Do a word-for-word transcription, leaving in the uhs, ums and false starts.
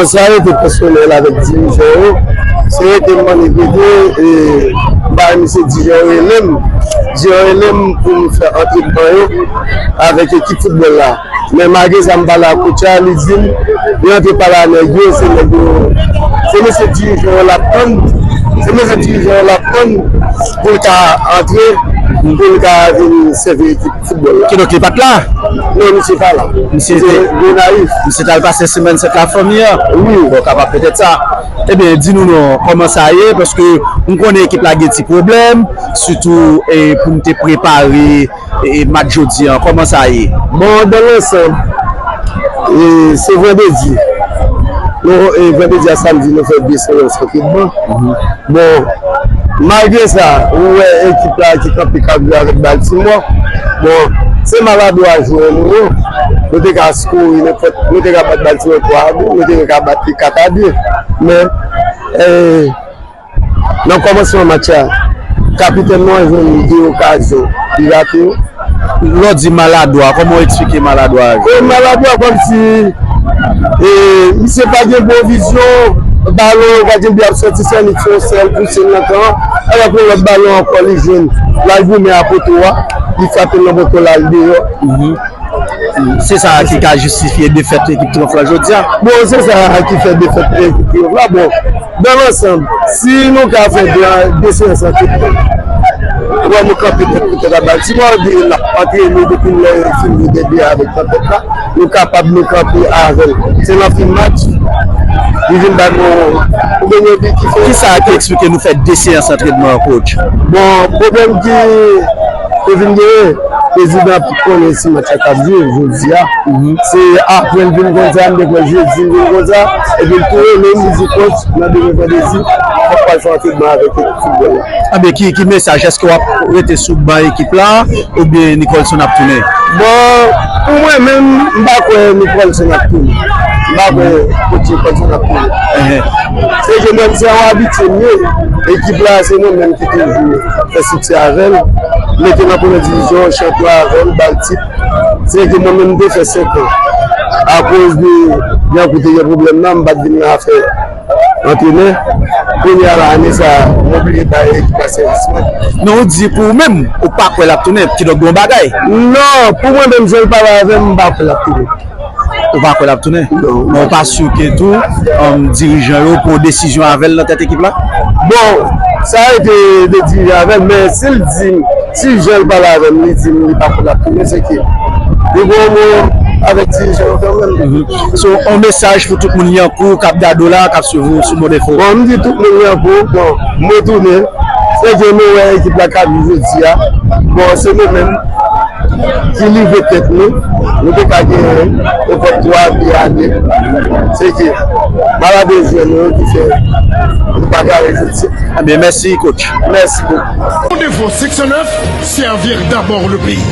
Sa rete pèsonèl avèk dirijan yo. Se rete m annik rete, e, m bay misye dirijan yo rele m. Dirijan yo rele m pou m fè antrenman yo avèk ekip foutbòl la. Men malgre sa, m pale ak kotch la, li di m, li antre pale ak nèg yo, se nèg yo, se mesye dirijan yo l ap tann, se mesye dirijan yo l ap tann pou l ka antre, pou l ka vin sèvi ekip foutbòl la. Kidonk, li pa t la? Non, misye pa la. Misye te Gonayiv. Misye t al pase semèn sent la fanmi an? Wi. Bon, kapab petèt sa. Ebyen, di nou non, kòman sa ye? Paske m konnen ekip la gen ti pwoblèm, sitou, e, pou m te prepare e, e, match jodi an, kòman sa ye? Bon, dans l'ensemble, e, se vandredi. Nou, e, vandredi a samdi, nou fè de seyans antrenman. Bon, malgre sa, ou wè ekip la ki kanpe kab yo avèk Baltimore. Bon, se maladwa jwè nou yo. Nou te ka skore nenpòt, nou te ka bat Baltimore twa a de, nou te ka bat li kat a de. Men, e, nan kòmansman match la, kapitèn nou an jwenn de okazyon, li rate yo. Lè w di maladwa, kòman w eksplike maladwa a? E maladwa kòmsi, e, misye pa gen bon vizyon, balon yo pa gen byen ap sòti, se annik fè yon sèl pouse l nan kan an, alò ke yon lòt balon ankò li jwenn, l al goumen a poto a, li frape l nan poto, l al deyò. Se sa ki ka jistifye defèt ekip Triyonf la jodi a? Bon, se sa ki fè defèt ekip Triyonf la. Bon, dans l'ensemble, si nou ka fè de, de seyans antrenman, wè nou kanpe tèt pou tèt a Baltimore, di n ap antrene depi lè yo fin jwe dèbi a avèk Tanpèt la, nou kapab nou kanpe avè l. Se nan fen match, li vin ba nou, ou vin yon bi ki fè. Kisa ki eksplike nou fè de seyans antrenman, coach? Bon, pwoblèm ki, ki vin genyen, prezidan konnen si match la k ap jwe jodi a. Se apre l vin konn sa, m te kwè jedi l vin konn sa, epi l tou rele m, li di, coach, nan demen vandredi, fòk pral fè antrenman avèk ekip foutbòl la. Anben, ki, ki mesaj? Èske w ap rete sou ban ekip la, oubyen Nicholson ap tounen? Bon, pou mwen menm, m pa kwè Nicholson ap tounen. M pa kwè coach Nicholson ap tounen. Se ke mwen, se yon abitye m ye. Ekip la, se mwen menm ki toujou fè sikse avè l. Mete nan premye divizyon, chanpyon avè l, ba l tit. Se ke mwen menm, m te fè senk an. Akoz de Yankou te gen pwoblèm nan, m pa t vin la fè antrenè. Kounye a la, ane sa a, m oblije bay ekip la sèvis mwen. Men ou di pou ou menm, ou pa kwè l ap tounen, kidonk gon bagay. Non, pou mwen menm, jan l pale avè m, m pa kwè l ap tounen. Ou pa kwè l ap tounen? Non. Men ou pa si ke tou, um, dirijan yo pran desizyon avè l nan tèt ekip la? Bon, sa rete de dirijan avè l, men si l di m, si jan l pale avè m, li di m li pa kwè l ap tounen, se ke li gon mo avèk dirijan yo kanmenm. So, on mesaj pou tout moun Yankou k ap gade w la, k ap swiv ou sou Mond Enfo. Bon, m di tout moun Yankou, bon, m retounen. Se ke nou wè ekip la k ap jwe jodi a. Bon, se nou menm ki livre tèt nou. Nou te ka genyen yon kòb twa bi a de. Se ke maladi jwè nou yo ki fè nou pa ka rezilti. Ebyen, mèsi, coach. Mèsi bokou. Rendez-vous six neuf, servir d'abord le pays.